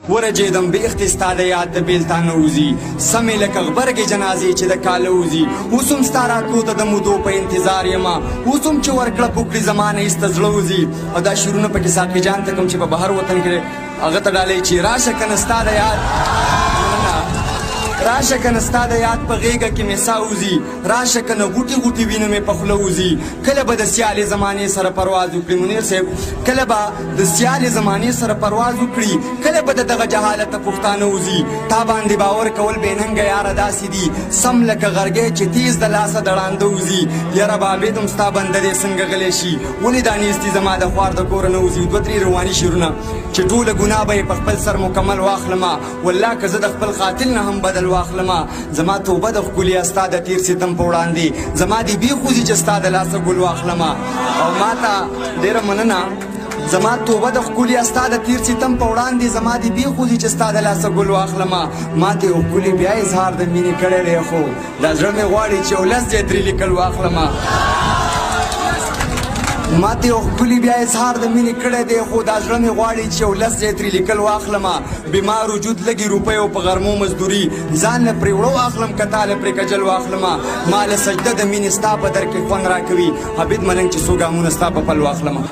ورجېدم بې اختې ستا د یاد د بېلتانه وځي، سمې لکه غبرګې جنازې چې د کاله وځي. اوس هم ستا راتلو ته د مودو په انتظار یمه، اوس هم چې ورکړه پوکړي زما نه ایسته زړه وځي. او دا شعرونه پکې ساقي جان ته کوم چې په بهر وطن کې هغه ته ډالۍ چې راشه کنه ستا د یاد، راشه کنه ستا د یاد په غېږه کې مې ساه وځي، راشه کنه غوټي غوټي وینه مې په خوله وځي. کله به د سیالې زمانې سره پرواز وکړي منیر صاحب، کله به د سیالې زمانې سره پرواز وکړي، کله به د دغه جهالته پښتانه وځي. تا باندې باور کول بې ننګه یاره داسې دي، سم لکه غرګی چې تیز د لاسه د ړانده وځي. یاره بابید هم ستا بنده دی څنګه غلی شي، ولې دا نیستي زما د خوار د کوره نه وځي. دوه درې رواني شعرونه چې ټوله ګناه به یې په خپل سر مکمل واخلمه، والله که زه د خپل قاتل نه هم بدل واخلمه. زما توبه د ښکلي ستا د تیر ستم په وړاندې، زما دې بیخ وځي چې ستا د لاسه ګل واخلمه. او ما ته ډېره مننه. زما توبه د ښکلي ستا د تیر ستم په وړاندې، زما دې بیخ وځي چې ستا د لاسه ګل واخلمه. ما ته یو ښکلي بیا اظهار د مینې کړی دی، خو دا زړه مې غواړي چې یو لس ځای ترې لیکل واخلمه. ما ته یو ښکلي بیا اظهار د مینې کړی دی، خو دا زړه مې غواړي چې یو لس ځای ترې لیکل واخلمه. بیمار وجود لږې روپۍ او په غرمو مزدوري، ځان له پرې وړو اخلم که تا له پرې کجل واخلمه. ما له سجده د مینې ستا په در کې خوند راکوي، عابد ملنګ چې څو ګامونه ستا په پل واخلمه.